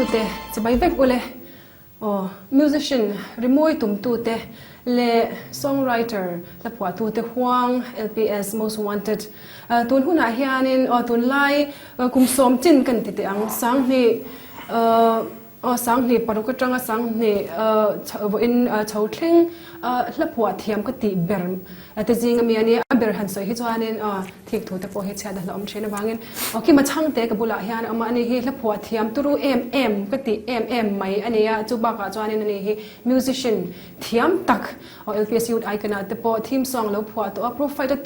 Thlirtute chibai vek ule. Aw, musician, rimawi tumtute leh songwriter hla phuahtute huang LPS Most Wanted tun hunah hianin aw tunlai kum sawm chin kan ti teh ang sanghnih Aw 2006 atanga 2000 vawiin chho thleng hla phuah thiam ka tih ber te zing ami a nia. A ber han sawi hi chuanin thik thu te pawh hi chhiat a hlauhawm thin avangin aw Kima Chhangte ka bulah hian a awm a, ani hi hla phuah thiam turu em em ka tih em em mai a nia. Chu bakah chuanin ani hi musician thiam tak aw LPS Youth Icon ah te pawh theme song lo phuah tawh a, profile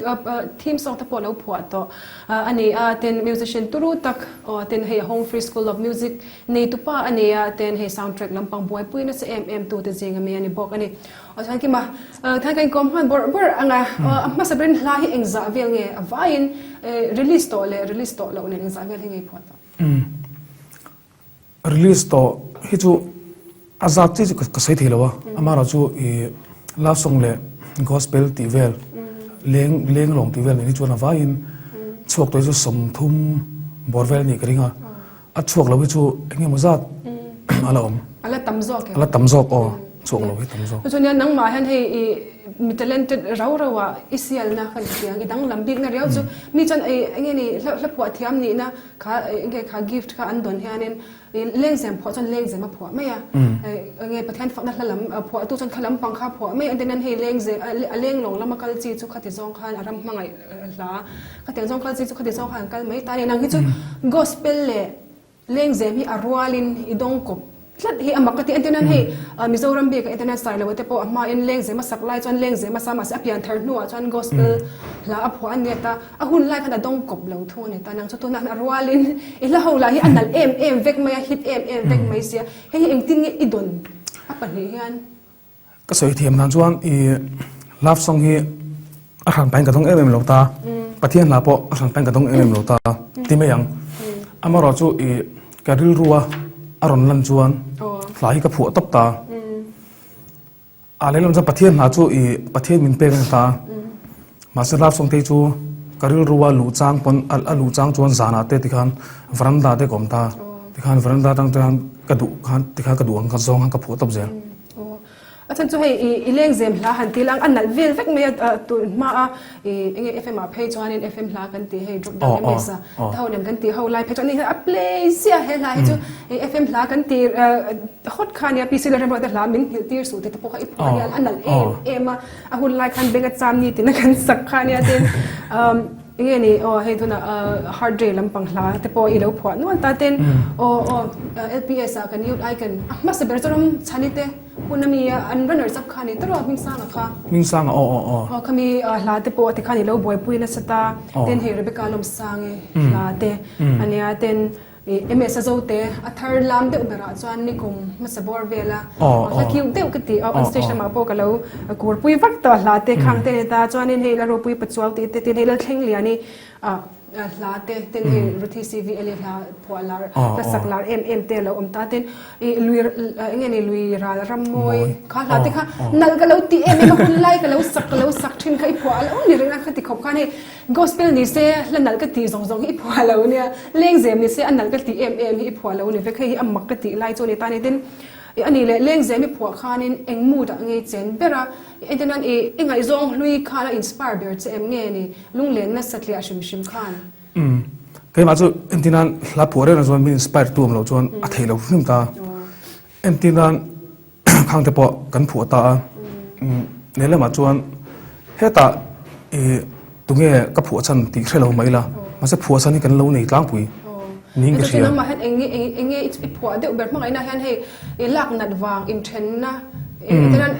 theme song te pawh lo phuah tawh a ni a. Tin musician turu tak aw tin hei Home Free School of Music Neitupa a nia ten hei sound track lampang buaipui nasa em em tute zing ami a ni bawk a ni. Aw chuan Kima, than kan inkawm hman bawrh bawrh ang a, a hmasa berin hla hi engzah vel nge a vaiin release tawh leh release tawh loh nen engzah vel hi nge i phuah tawh? Umm release tawh hi chu a zat chi chu ka sawi thei lo a, amaherawhchu i love song leh gospel tih vel leng leng lawng tih vel nen hi chuan a vaiin chhuak tawh hi chu 30 bawr vel a nih ka ring a. A chhuak lo hi chu eng emaw zat a la awm. A la tam zawk em? A la tam zawk aw, chhuak lo hi tam zawk. Chuan nangmah hian hei i mi talented rau rau ah i sialna kan ti ang, i danglam bikna riau chu mi chuan ei eng nge ni hla phuah thiam nihna kha eng nge kha gift kha an dawn hianin lengzem phuah chuan lengzem a phuah mai a, eng nge Pathian fakna hla lam phuahtu chuan kha lampang kha a phuah mai a, engtin nan hei lengzem a lenglawng lama kal chi chu khati zawng khan a ram hmangaih hla Khatiang zawng kal chi chu khati zawng khan an kal mai ta a ni. Nang hi chu gospel leh lengzem hi a rualin i dawng kawp tlat hi a mak ka ti. Entir nan hei Mizoram bik ah internet sai lo te pawh a hmain lengzem a sak lai chuan lengzem a sa mahse a pian thar hnuah chuan gospel hla a phuah a ni ta. A hun lai khan a dawng kawp lo thung a ni ta. Nang chu tunah hian a rualin i hla ho lah hi a nalh em em vek mai a, hit em em vek mai sia. Hei hi engtin nge i dawn a pahnih hian? Ka sawi thiam dan chuan i love song hi a hran pahin ka dawng em em lo ta, Pathian hla pawh a hran pahin ka dawng em em lo ta ti mai ang. Amaherawh chu i ka rilrua a rawn lan chuan hla hi ka phuah tawp ta. A lehlam chuan Pathian hla chu i Pathian min pek a ni ta. Mahse love song te hi chu ka rilrua luh chang pawn a luh chang chuan zanah te tikhan veranda te ka awm ta. Tikhan veranda atang te khan ka duh khan tikhan ka duh ang kha zawng khan ka phuah tawp zel. Aw. A chhan chu hei i i lengzem hla han ti lang a nalh vel vek mai a tun hma a i enge FM ah phei chuanin FM hla kan ti hei drop down MS a te ho nen kan ti ho lai phei chuan a play ziah he hla hi chu i FM hla kan ti hawt kha ania PC Lalremruata te hla min nghilh tir suh tih te pawh kha i phuah ania a nalh em em a a hun lai khan beng a cham ni tina kan sak kha ania tin Enge ni aw hei tunah hard day lampang hla te pawh i lo phuah nual ta ten aw aw LPS ah kan youth icon a hmasa ber chu ram chhani te hun ami a an runners up kha ni tawrh a Hmingsanga kha. Hmingsanga aw aw aw. Aw khami hla te pawh tikhan i lo buaipui nasa ta ten hei Rebecca Lawmsangi hla te ania ten I MS a zote a thar lam deuh berah chuan nikum hmasa bawr vel a hla cute deuh ka ti a on stage lamah pawh ka lo kurpui vak tawh a hla te khang te ni ta chuanin hei la ropui pachuau tih te tin hei Lalthleng Liani hla te tin hei Ruthi CVL i hla phuah lar hla sak lar em em te a lo awm ta tin i lui enge ni lui ral ram mawi kha hla te kha nalh ka lo ti em em a hun lai ka lo sak ka lo sak thin kha i phuah a lo ni reng a khati khawp khan hei Gospel ni se hla nalh ka tih zawng zawng hi i phuah lo nia, lengzem ni se a nalh ka tih em em hi i phuah lo ni vek, hei hi a mak ka tih lai chu a ni ta ni. Tin, i a nih leh lengzem i phuah khanin eng mood ah nge i chen ber a, entir nan i i ngaihzawng hlui khan a inspire ber che em nge ni, lunglenna satliah hrim hrim khan? Umm, keimah chu entir nan hla phuah reng reng chuan min inspire tu awm loh chuan a theih loh hrim ta. Entir nan khang te pawh kan phuah ta a, lehlamah chuan hetah ih tunge ka phuah chhan tih hre lo mai la, mahse phuah chhan hi kan lo nei tlangpui niin ka hria. Nangmah hian eng nge eng nge i phuah deuh ber hmangaihna hian hei i lak nat vang inthenna entir nan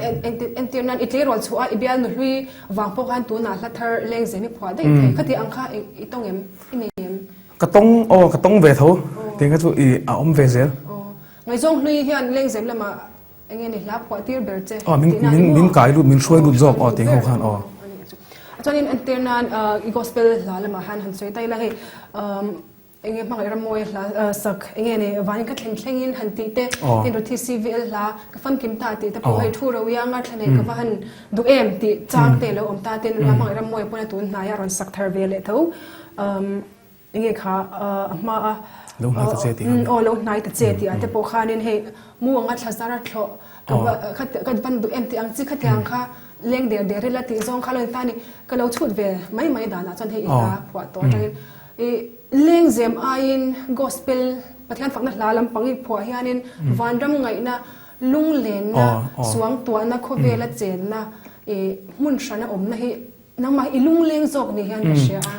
entir nan i tleirawl chhuah a i bialnu hlui vang pawh khan tunah hla thar lengzem i phuah daih thei khati ang kha i tawng em i nei em? Ka tawng aw ka tawng ve tho tih kha chu ih a awm ve zel. Ngaihzawng hlui hian lengzem lamah eng nge ni hla phuah tir ber che Aw, min, tihna a ni min, maw? min kai lut, min hruai lut zawk aw tih ho khan aw. Chuanin entir nan i gospel hla lamah hian han sawi ta ila hei eng nge hmangaih rammawi hla sak eng nge ni vanin ka thleng thlengin han tih te tin Ruthi CVL hla ka famkim ta tih te pawh hei thu ro ianga thla nei ka va han duh em tih chang te lo awm ta tin hmangaih rammawi pawn a tun hnai a rawn sak thar ve leh tho eng nge kha a hma a. Lo hnai ta che tih kha. Aw lo hnai ta che tih ah te pawh khanin hei mu anga thla zar a thlawh ka ka van duh em tih ang chi khatiang kha leng der der ila tih zawng kha lo in ta a ni. Ka lo chhut ve mai mai danah chuan hei i hla phuah tawh atangin i lengzem aiin gospel Pathian fakna hla lampang i phuah hianin vanram ngaihna lunglenna suangtuahna khawvela chenna i hmun hrana awmna hi Nangmah i lungleng zawk ni hian ka hria a.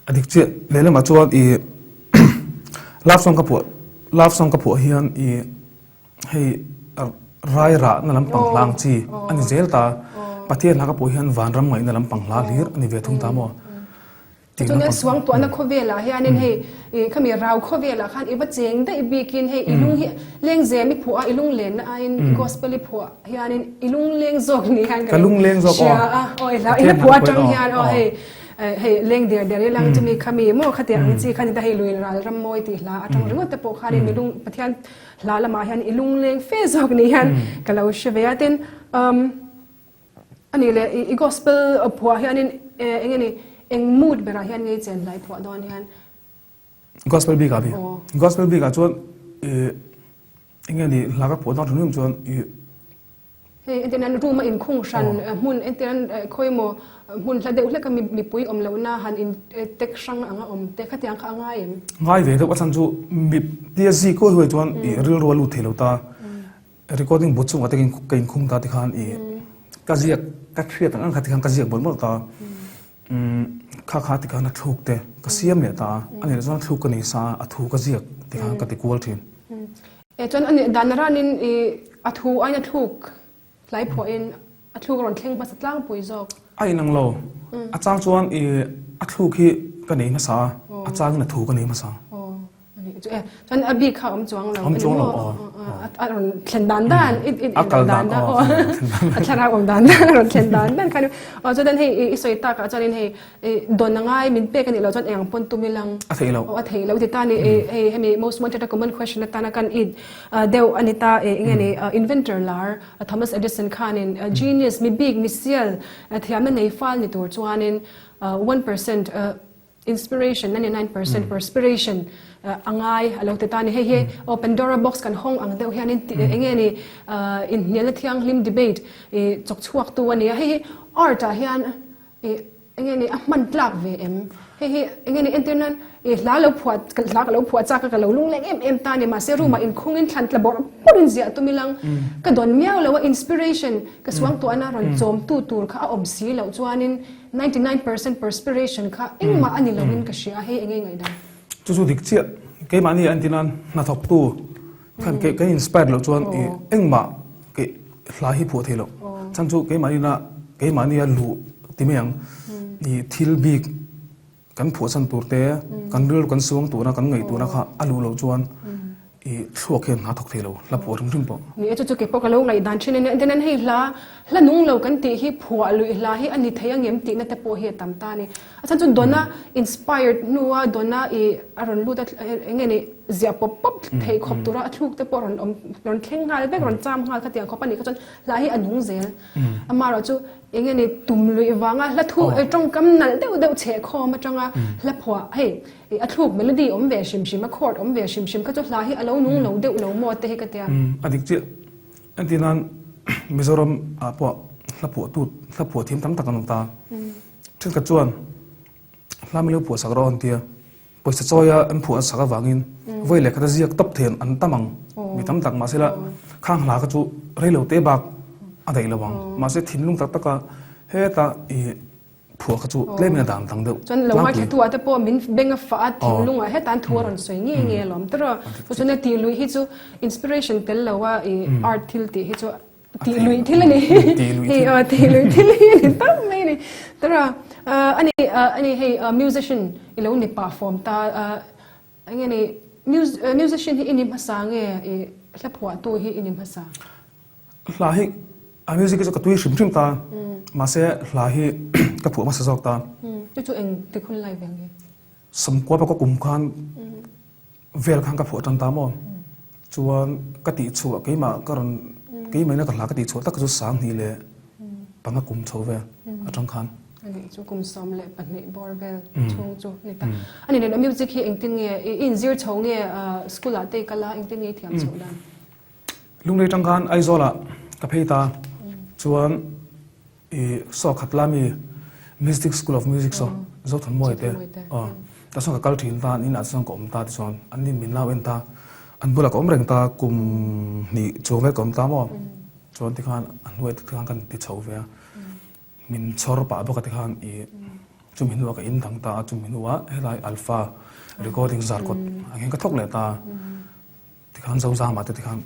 A dik chiah. Lehlamah chuan i love song ka phuah love song ka phuah hian i hei rai rahna lampang hla ang chi a ni zel ta. Pathian hla ka phuah hian vanram ngaihna lampang hla hlir a ni ve thung ta maw? Tichuan suangtuahna khawvelah hianin hei i khami rau khawvelah khan i va cheng daih bikin hei i lung hi lengzem i phuah a i lunglenna aiin gospel i phuah hianin i lungleng zawk ni hian ka lungleng zawk aw hria a aw i hla i hla phuah atang hian aw hei hei leng der der i lang chumi khami maw khatiang ang chi khan i ta hei lui ral ram mawi tih hla atang ringawt te pawh khanin mi lung Pathian hla lamah hian i lungleng fe zawk ni hian ka lo hre ve a tin umm Ani leh i gospel phuah hianin eng nge ni eng mood berah hian ngei chen hlai phuah dawn hian? Gospel bikah bi. Gospel bikah chuan eng nge ni hla ka phuah dawn hrim hrim chuan i Hei entir nan room a inkhung hran hmun entir nan khawi emaw hmun hla deuh hlek a mipui awm lohna han in tek hrang ang a awm te khatiang kha a ngai em? Ngai ve deuh a chhan chu mi tia zik huai huai chuan i rilru a lut thei lo ta. Recording booth chungah te ka inkhung ta tikhan i ka ziak ka hriat ang ang kha tikhan ka ziak mawlh mawlh ta. Kha kha tikhan a thluk te ka siam leh ta a, a nih chuan a thluk ka nei sa a, a thu ka ziak tikhan ka ti kual thin. E chuan a nih dan ranin i a thu aiin a thluk hlai phuahin a thluk a rawn thleng hmasa tlangpui zawk. A inang lo. A chang chuan i a thluk hi ka nei hmasa a, a changin a thu ka nei hmasa. Chuan a bik kha awm chuang lo. Awm chuang lo aw. A rawn thlen dan dan i i a kal dan aw. A thlarau awm dan dan a rawn thlen dan dan khan aw chuan hei i sawi tak ah chuan hei don a ngai min pek a nih loh chuan eng pawn tum ilang. A theih loh. Aw a theih loh ti ta ni hei hemi most wanted a common question atana kan i deuh a ni ta enge ni inventor lar Thomas Edison khanin genius mi bik mi sial thiamna nei fal ni tur chuanin 1% Inspiration, 99% perspiration a ngai a lo ti ta a ni. Hei hi aw Pandora box kan hawng ang deuh hianin eng nge ni inhnialna thianghlim debate i chawk chhuak tu a ni a. Hei hi art ah hian i eng nge ni a hman tlak ve em? Hei hi eng nge ni entir nan i hla lo phuah hla ka lo phuah chak a ka lo lungleng em em ta a ni. Mahse room ah inkhungin thlan tla bawrh bawrhin ziah tum ilang ka dawn miau lo a inspiration ka suangtuahna rawn chawmtu tur kha a awm si loh chuanin 99% perspiration kha engmah a ni loin ka hria a, hei enge ngaihdan? Chu chu dik chiah, keimahni a entir nan hnathawktu khan kan inspire loh chuan i engmah ke hla hi phuah thei loh. Chhan chu keimahni na keimahni a luh ti mai ang i thil bik kan phuah chhan tur te, kan rilru kan suang tura kan ngaih tura kha a luh loh chuan I thluak hian hna thawk thei lo, hla phuah hrim hrim pawh. Ni e, chu chu keipawh ka lo ngaihdan thin a nia. Engtin an hei hla, hla nung lo kan tih hi phuah luih hla hi a ni thei angem tihna te pawh hi a tam ta a ni. A chhan chu Donna inspired hnua Donna i a rawn lut a, eng nge ni, ziah pawp pawp theih khawp tura a thluk te pawh rawn awm, rawn thleng nghal vek, rawn cham nghal khatiang khawp a nih kha chuan hla hi a nung zel. Amaherawhchu chu eng nge ni, tum luih vanga hla thu, tawngkam nalh deuh deuh chhehkhawm atanga hla phuah hei, I a thluk melody awm ve hrim hrim, a chord awm ve hrim hrim kha chu hla hi a lo nung lo deuh lo maw te hi ka tia. A dik chiah. Entir nan Mizoram ah pawh hla phuah tu, hla phuah thiam tam tak an awm ta. Thenkhat chuan hla min lo phuah sak rawh an tia. Pawisa chawia an phuah sak avangin vawi leh khat a ziak tawp thei an tam ang. Mi tam tak mahse la khang hla kha chu rei lo te bak a daih lo ang. Mahse thinlung tak taka heta i Phuah kha chu tlem in a dan dang deuh. Chuan lo ngaithla tu ah te pawh min beng a fah a thinlung ah hetan thu a rawn sawi ngei ngei alawm tawrh a. Chu chuan tih luih hi chu inspiration tel lo a i art thil tih hi chu tih luih thil a ni. Tih tih luih thil hi a ni tak mai a ni. Tawrh a ani ani hei musician i lo ni pah fawm ta eng nge ni musician hi i ni hmasa nge i hla phuahtu hi i ni hmasa? Hla hi a music hi chu ka tui hrim hrim ta mahse hla hi ka phuah hmasa zawk ta. Chu chu eng tik hun lai ve nge? Sawmkua pawh ka kum khan vel khan ka phuah tan ta maw? Chuan ka tih chhuah keimah ka rawn keimah ina ka hla ka tih chhuah tak chu 2005 kum chho vel atang khan. Ani chu kum 12 bawr vel chhung chu ni ta. Ani nen a music hi engtin nge i inzir chho nge school ah te i kal a engtin nge i thiam chhoh dan? Lunglei tang khan Aizawl ah ka phei ta chuan i saw khat la mi Mystic School of Music saw Zothanmawia te aw tah chuan ka kal thin ta an inah chuan ka awm ta tichuan an nin min lau en ta an bulah ka awm reng ta kum hnih chuang vel ka awm ta maw chuan tikhan a hnuai te khan ka ti chho ve a min chhawr pah bawk a tikhan i chumi hnuah ka in dang ta a chumi hnuah helai Alpha recording zarkawt ang hian ka thawk leh ta. Tikhan Zozama te tikhan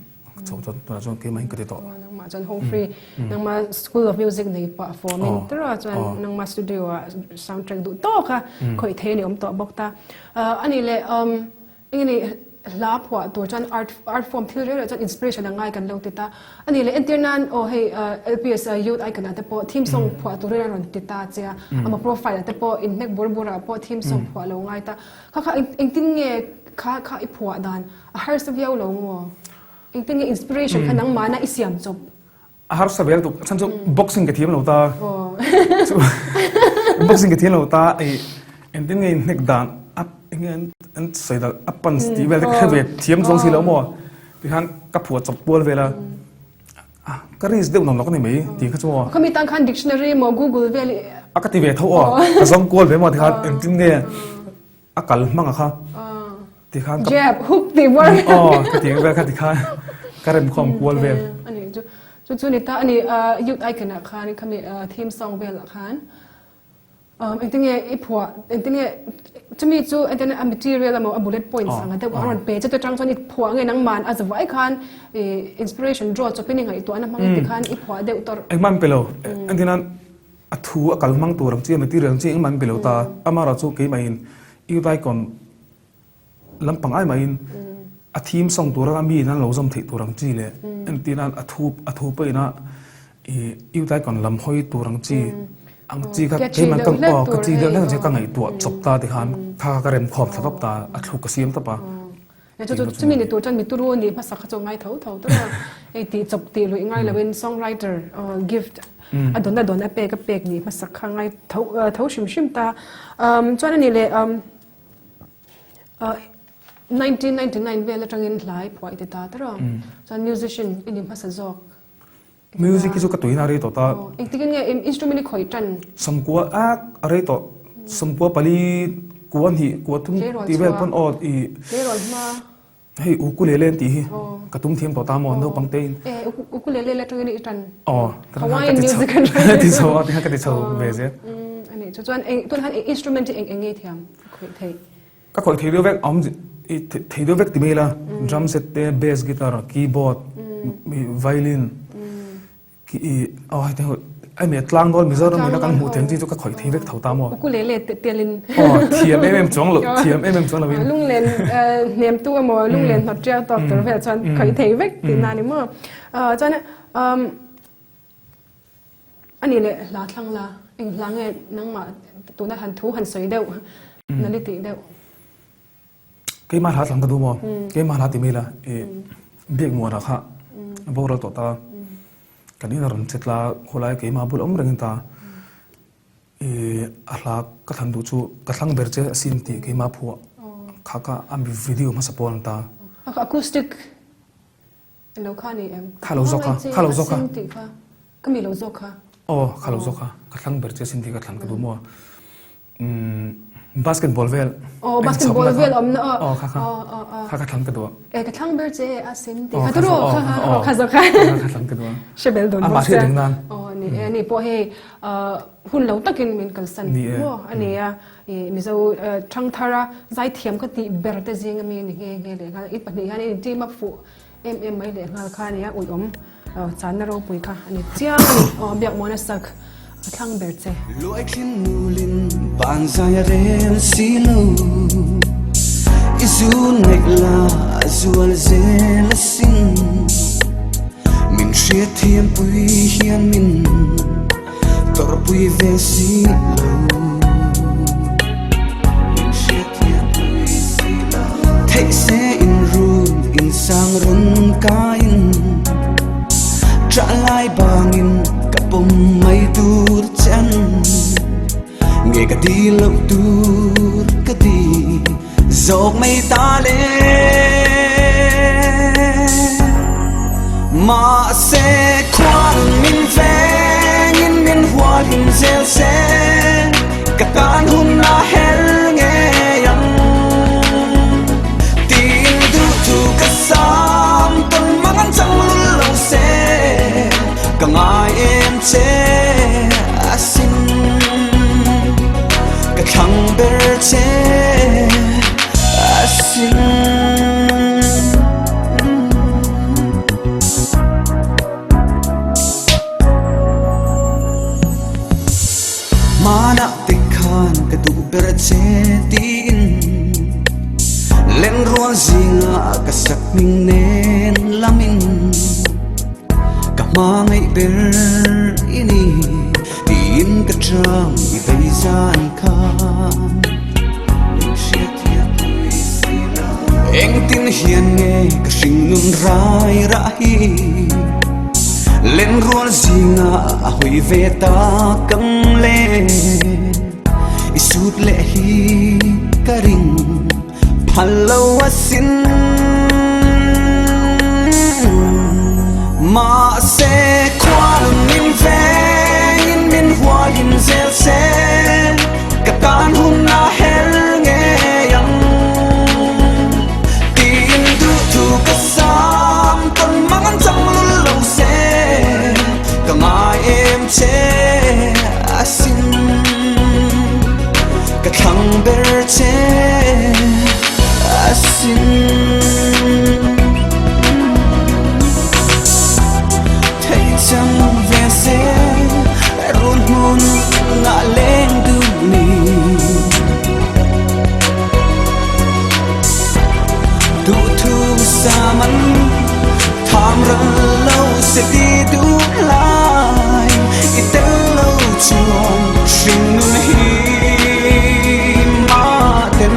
chho chuan tunah chuan keimah in ka ti tawh. Nangmah chuan home free nangmah School of Music nei pah form in tira chuan nangmah studio ah soundtrack duh tawk a khawih thei a ni awm tawh bawk ta. Ani leh engini hla phuah tur chuan art art form thil reu reu chuan inspiration a ngai kan lo ti ta. Ani leh entir nan aw hei LPS Youth Icon ah te pawh theme song phuah turin a rawn ti ta che a, ama profile ah te pawh inhnek bur bur ah pawh theme song phuah lo ngai ta. Kha kha engtin nge kha kha i phuah dan a harsa viau lo maw? Engtin nge inspiration kha nangmahna i siam chawp? A harsa vel tuk chan chu boxing ka thiam lo ta. Boxing ka thiam lo ta i engtin nge hnek dan a enge an sawi dal a punch tih vel te ka hre ve thiam chuang si lo maw? Tikhan ka phuah chawp kual vel a. Ah, ka risk deuh nawm lawk a ni mai tih kha chu maw. Khami tan khan dictionary maw Google vel i. A ka ti ve tho aw, ka zawng kual ve maw tikhan engtin nge a kal hmang a kha tikhan ka. Jab, hook tih var. Aw, ka ti vel kha tikhan ka rem khawm kual vel. Ani chu chu chu ni ta ani youth icon ah khan khami theme song vel ah khan Engtin nge i phuah, engtin nge chumi chu engtin a material emaw a bullet points anga deuh a rawn pe che atang chuan i phuah nge nangman a zavai khan i inspiration draw chawpin i ngaihtuahna hmangin tikhan i phuah deuh tawrh. Engmah an pe lo, engtin a a thu a kal hmang tur ang chi a material ang chi engmah an pe lo ta, amaherawhchu chu keimahin youth icon Lampang ai maiin a theme song tura mi in an lo zawm theih tur ang chi leh entir nan a thu a thu pawhin a ih youth icon lam hawi tur ang chi ang chi kha keimah ka aw ka chi deuh hlek ang chi ka ngaihtuah chawp ta tikhan kha kha ka rem khawm thla tawp ta a thluk ka siam tawp a. Chumi ni tur chuan mi turu nih hmasak kha chu a ngai tho tho tawp a, hei tih chawp tih luih ngai loin songwriter gift a dawn a dawn a pek a pek nih hmasak kha a ngai tho tho hrim hrim ta. Chuan a nih leh 1999 vel atangin hla i phuah i ti ta ta rawh. Chuan musician i ni hmasa zawk. Music hi chu ka tuina a rei tawh ta. Engtikin nge instrument i khawih tan? Sawmkua a a rei tawh. Sawmkua pali kua hnih kua thum tih vel pawn aw i. Tleirawl hma. Hei ukulele an tih hi ka tum thiam tawh ta maw naupang te in. E ukulele la tangin i tan. Aw Hawaiian music an try. Ti chho a ti ka ti chho ve zel. Ani chu chuan eng tun han instrument hi eng eng nge thiam khawih thei. Ka khawih thei deuh vek awm i thei deuh vek ti mai la drum set te bass guitar keyboard violin Ai meh tlang dawn Mizoram ina kan hmuh theng chi chu ka khawih thei vek tho ta maw? Ukulele te telin. Aw thiam em em chuang lo, thiam em em chuang lo in. Lunglen hnem tu emaw lunglen hnawt tial tawk tur vel chuan khawih thei vek tih na ni maw? Chuan ani leh hla thlang la eng hla nge nangmah tuna han thu han sawi deuh nali tih deuh. Keimah hla thlang ka duh maw? Keimah hla ti mai la i biak muanah kha a boral tawh ta. Kan in a rawn che tla khawlai keimah bul awm rengin ta i a hla ka thlan duh chu ka thlang ber che asin tih keimah phuah kha kha a video hmasa pawl an ta. Acoustic lo kha ni em? Kha lo zawk kha, kha lo zawk kha. Ka mi lo zawk kha. Aw kha lo zawk kha, ka thlang ber che asin tih ka thlan ka duh maw? Basketball vel. Oh, basketball vel awm na. Oh, kha kha. Kha kha thlang ka duh. E ka thlang ber che a sin ti. Kha turu kha kha oh kha zo kha. Kha thlang ka duh. Shebel don. Ama hriat ding nan. Oh ni e ni pawh hei hun lo takin min kalsan. Mo ani a i Mizo thang thara zai thiam ka ti ber te zing ami ni nge nge le ngal i pahnih hian in team up fuh Em em mai leh nghal kha a nia, ui awm channa ropui kha a ni chiang a ni. Aw Biakmuana sak a thlang ber che. Luaithlin nulin banzai a rel si lo, i zu neih la a zual zel asin. Min hriatthiam pui hian min tawrhpui ve si lo. Min hriatthiam pui si lo. Theih se in run in sang rawn kaiin ṭah lai bangin ka pawm mai tur chen. ka dil loh tur ka dil zawk mai ta le. Mahse khuan min vengin min hualhim zel se, ka tan hun a her ngei ang. Tiin duhtu ka sam tawn mang an chang lul lo se, ka ngai em che asin. Ka thlang ber che asin. Hmanah te khan ka duh ber che tiin Lenrual zingah ka sak hming nen lamin Ka hmangaih ber i ni tiin ka chang i vei zan khan Min hriathiam pui si lo Engtin hian nge ka hringnun rai rah hi Lenrual zingah a hawi ve tak ang le I sut leh hi ka ring phal lo asin Mahse khual min vengin min hualhim zel se Ka tan hun a her ngei ang Tiin duhthu ka sam tawn mang an chang lul lo se Ka ngai em che asin Ka thlang ber che asin Thei chang ve se run hmun ngah leng duh ni Duhthu sam an tham ral lo se ti duh lai I tel lo chuan hringnun hi mahten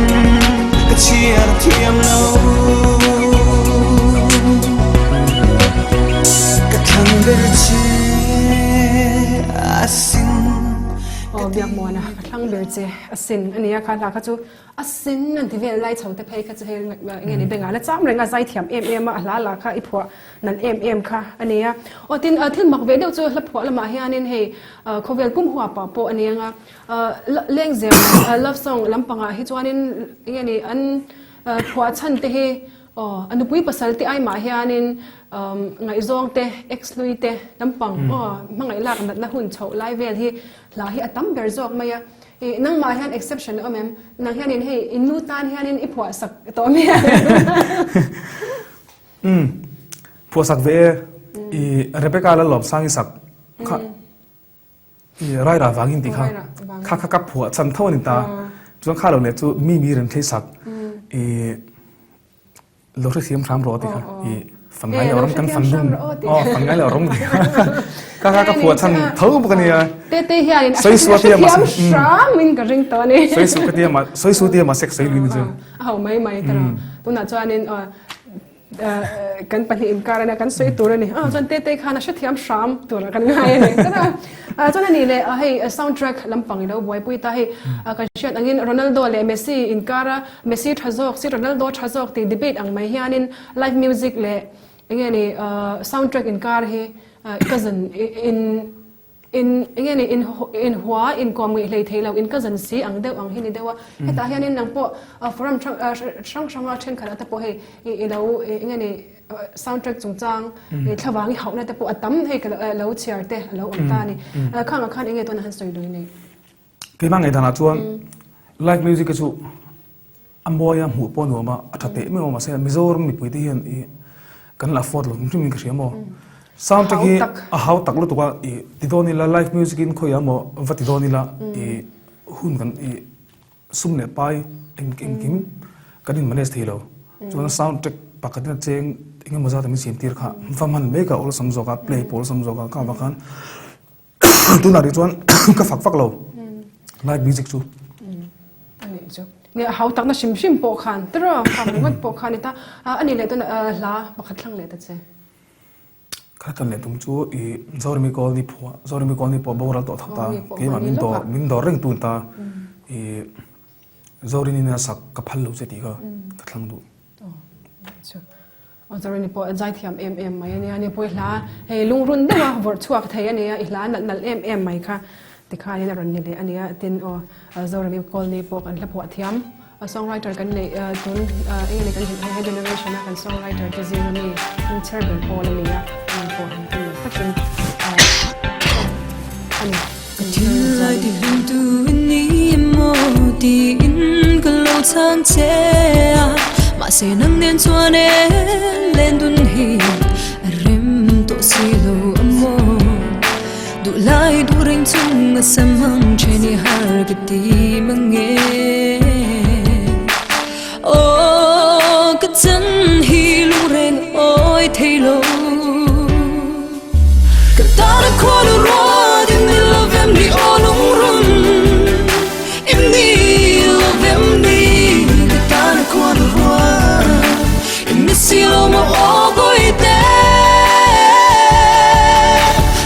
ka chhiar thiam lo Ka thlang ber che asin Aw Biakmuana ka thlang ber che asin ania kha hla kha chu A sin an ti vel lai chho te phei kha chu hei nge ni bengah la cham reng a zai thiam em em a, a hla lah kha i phuah nalh em em kha a ni a. Aw tin thil mak ve deuh chu hla phuah lamah hianin hei khawvel pum huapah pawh a ni ang a, lengzem love song lampangah hi chuanin nge ni an phuah chhan te hi aw a nupui pasal te aimah hianin ngaihzawng te ex hlui te lampang aw hmangaih lak natna hun chhoh lai vel hi hla hi a tam ber zawk mai a. I nangmah hian exception a awm em? Nang hianin hei i nu tan hianin i phuah sak tawh mi a? Umm phuah sak ve e. I Rebecca Lalawmsang i sak kha i Raira vangin tih kha kha kha ka phuah chhan tho a ni ta. Chuan kha lo leh chu mi mi rem thlei sak i Lo hrethiam hram rawh ti kha i fan ngai lo ram kan fan dun aw fan ngai lo ram ti kha ka ka ka phuah chhan tho bawk ania te te hian in soi su tia ma hram in ka ring tawh ani soi su ka tia ma soi su tia ma sek soi lui ni chu a ho mai mai tara tunah chuanin kan pahnih inkar ania kan sawi tur ani a chuan te te khan a hrethiam hram tur kan ngai ani tara chuan ani leh hei soundtrack lampang ilo buaipui ta hei kan hriat angin Ronaldo leh Messi inkara Messi tha zawk si Ronaldo tha zawk tih debate ang mai hianin live music leh enge ni sound track inkar hi cousin in in enge ni in in hua inkawm ngeih hlei thei lo in cousin si ang deuh ang hi ni deuh a hetah hianin nang pawh forum hrang hranga thenkhat ah te pawh hei i lo enge ni sound track chungchang thlavang i hauhna te pawh a tam hei ka lo chhiar te a lo awm ta a ni khangah khan enge tuna han sawi lui nei. Keimah ngaihdanah chuan live music hi chu a mawi a, hmuh pawh a nuam a, a tha teh meuh a mahse Mizoram mipui te hian ih kan la afford lo hrim hrim in ka hria maw. Sound track hi a hau tak lutuk a ih ti dawn ila live music in khawiah emaw va ti dawn ila ih hun kan ih sum leh pai engkim kan in manage thei lo. Chuan sound track pakhat in a cheng engemaw zat a min siam tir kha va hman mai ka awlsam zawk a play pawh awlsam zawk a ka vang khan Tunah rih chuan ka fak fak lo live music chu. Ani chu. Nge hau takna hrim hrim pawh khan tiraw khang ringawt pawh khan ita ani leh tuna hla pakhat thlang leh ta che. Kha tan leh tum chu i Zoremi Colony phuah Zoremi Colony pawh boral tawh tho ta keimah min dawr min dawr reng tun ta. I Zorinina sak ka phal lo che tih kha ka thlang duh. Aw Zorini pawh a zaithiam em em mai a nia, ni pawh i hla hei lungrun deuh a vawrh chhuak thei a nia, i hla nalh nalh em em mai kha tikhanin a rawn ni leh a nia, tin aw Zorini Colney pawh kan hla phuah thiam a songwriter kan neih tun eng nge kan hrilh hei generation a kan songwriter te zinga mi hmingchher ber pawl a nia, ani pawh hei a nalh takin a ni. Ka thinlai ti hlimtu i ni maw tiin ka lo chhang che a, mahse nang nen chuan e len dun hi a rem tawh si lo a maw. Duhlai duh reng chung a sam ang then i har ka ti mang e. Aw ka chan hi lungreng awi thei lo. Ka tana khuanu ruat in ni lovem ni aw lungrun In ni lovem ni Ka tana khuanu ruat in ni si lo maw aw bawihte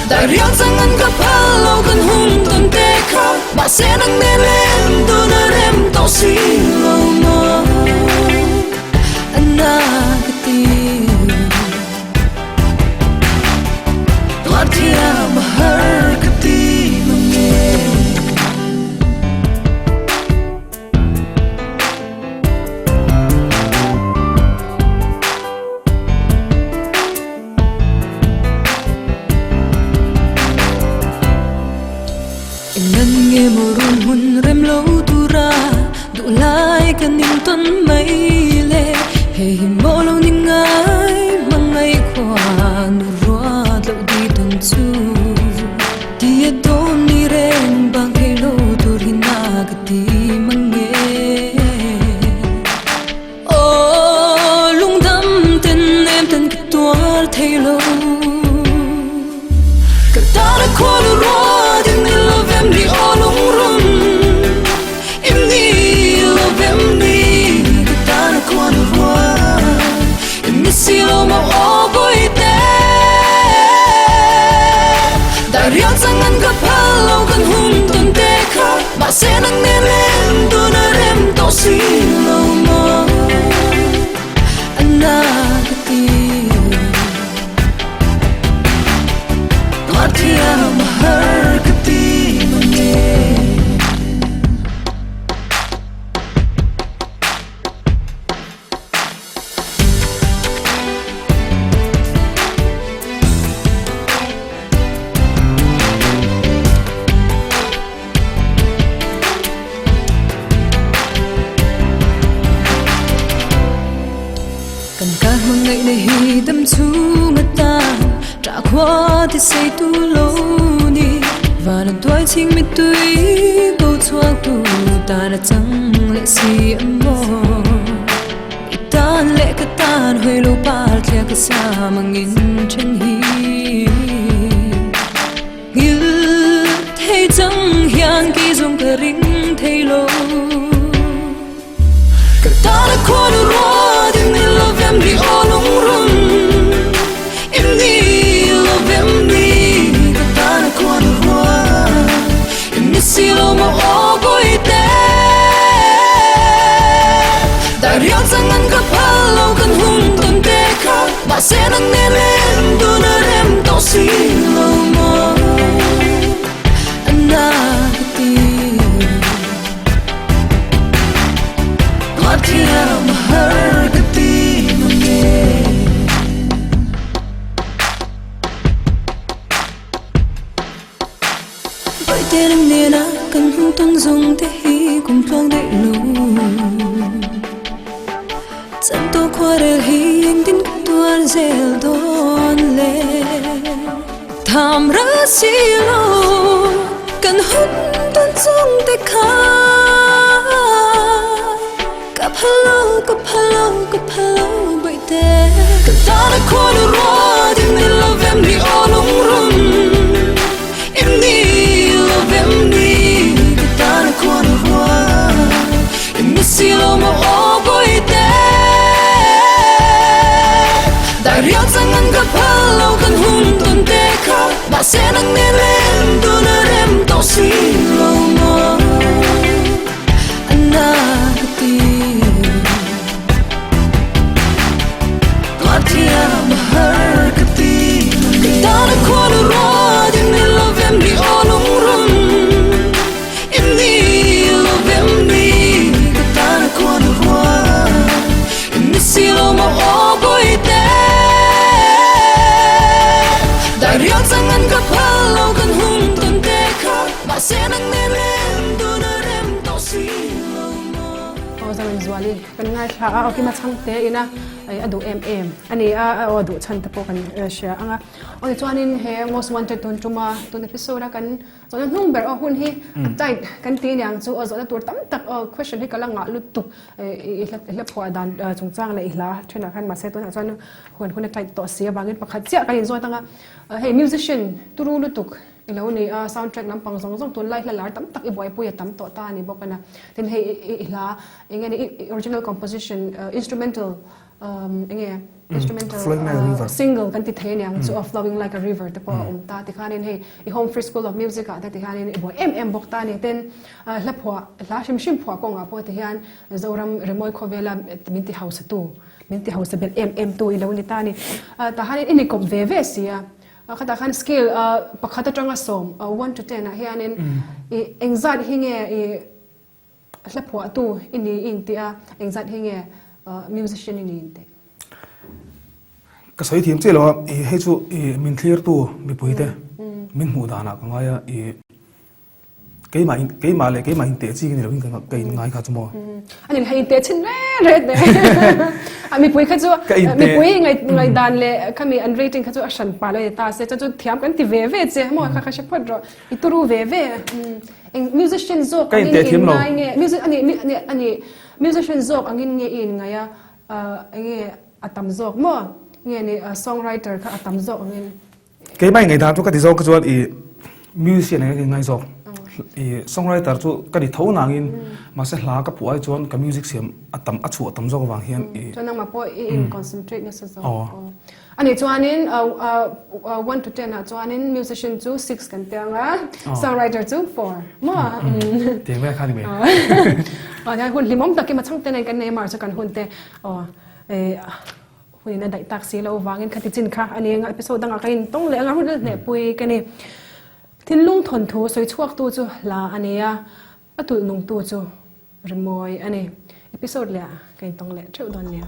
Dai rial chang an ka phal lo kan hun tawn te kha Mahse nang nen len dun a rem tawh si lo maw A na ka ti. Tuarthiam a har ka ti mang e. Englan nge maw run hmun rem lo tura duhlai kan intawn mai le. Hei hi maw lo ni ngai hmangaih khuan ruat loh di tawn chu. Tia dawn ni reng bang thei lo tur hi na ka ti mang nge. Aw lungdam ten em ten ka tuar thei lo. Ka tana khuanu ruat in ni lovem ni aw lungrun In ni lovem ni Ka tana khuanu ruat in ni si lo maw aw bawihte Dai rial chang an ka phal lo kan hun tawn te kha Mahse nang nen len dun a rem tawh si lo maw A na ka ti Tuar thiam a har ka ti mang e. Kan kar hmangaihna hi dam chhung atan ṭah khua ti sei tu lo ni. Van a tuai chhing mittui ko chhuak tu tan a chang leh si a maw. I tan leh ka tan hawi lo par thliah ka sa mangin then hi. Ngil thei chang hian kei zawng ka ring thei lo. Ka tana khuanu ruat in ni lovem ni aw lungrun In ni lovem ni Ka tana khuanu ruat in ni si lo maw aw bawihte Dai rial chang an ka phal lo kan hun tawn te kha Mahse nang nen len dun a rem tawh si lo maw A na ka ti. Tuar thiam a har ka ti mang e. Bawihte nang nena kan hun tawn zawng te hi kum tluang daih lo. Chan tawh khua rel hi engtin ka tuar zel dawn le. Tham ra si lo kan hun tawn chung te kha. Ka phal lo, ka phal lo, ka phal lo bawihte. Ka tana khuanu ruat in ni lovem ni aw lungrun. In ni lovem ni ka tana khuanu ruat in ni si lo maw aw bawihte. Dai rial chang an ka phal lo kan hun tawn te kha mahse nang nen len dun a rem tawh si lo maw. kan ngaithla a, aw kima chhangte ina a duh em em a ni a, a aw duh chhan te pawh kan hria ang a. Aw tichuanin he Most Wanted tun tuma tun episode a kan zawhna hnung ber aw hun hi a tight kan ti aniang chu aw zawhna tur tam tak aw question hi ka la ngah lutuk i hla phuah dan chungchang leh i hla thenah khan mahse tunah chuan huan hun a tight tawh si avangin pakhat chiah kan inzawt ang a, hei musician turu lutuk I lo ni a, sound track lampang zawng zawng tunlai hla lar tam tak i buaipui a tam tawh ta a ni bawk a na. Tin hei i hla eng nge ni i original composition instrumental eng nge instrumental single kan ti thei a niang chu a flowing like a river te pawh a awm ta tikhanin hei i home free school of music ah te tikhanin i buai em em bawk ta a ni. Tin hla phuah hla hrim hrim phuah kawngah pawh tihian Zoram Rimawi khawvela min ti hausa tu min ti hausa belh em em tu i lo ni ta a ni. Tahanin i ni kawp ve ve si a. Khatah khan scale pakhat atanga sawm, one to ten ah hianin i engzat hi nge i hla phuahtu i ni i intih a, engzat hi nge musician i ni intih? Ka sawi thiam chiah lo a, i hei chu i min thlirtu mipuite min hmuh danah ka ngai a, i Keimah in keimah leh keimah in teh chi ka ni lo in ka in ngai kha chu maw. Ani hei in teh chin re re te. A mipui kha chu mipui ngai ngai dan leh khami an rating kha chu a hran pa lo ni ta se chu chu thiam kan ti ve ve che maw kha kha hre phawt rawh i turu ve ve eng musician zawk angin i in ngai nge music ani ani ani musician zawk angin nge i in ngai a enge a tam zawk maw nge ni songwriter kha a tam zawk angin Keimah ngaihdan chu ka ti zawk ka chuan i musician eng eng ngai zawk. I songwriter chu ka ni tho nangin mahse hla ka phuah ai chuan ka music siam a tam a chhuah tam zawk avang hian i Chuan nangmah pawh i in concentrate nasa zawk. Ani chuanin one to ten ah chuanin musician chu six kan ti ang a, songwriter chu four maw? Tiang vel kha ni mai. Aw hun hlimawm takin machhangte nen kan nei a mar chu kan hun te aw Hunin a daih tak si lo vangin khati chin kha a ni anga episode dangah ka intawng leh anga hun la hnehpui ka ni. Thinlung thawnthu sawi chhuaktu chu hla a ni a, a tulh nungtu chu rimawi a ni. Episode leh ah ka intawng leh theuh dawn nia.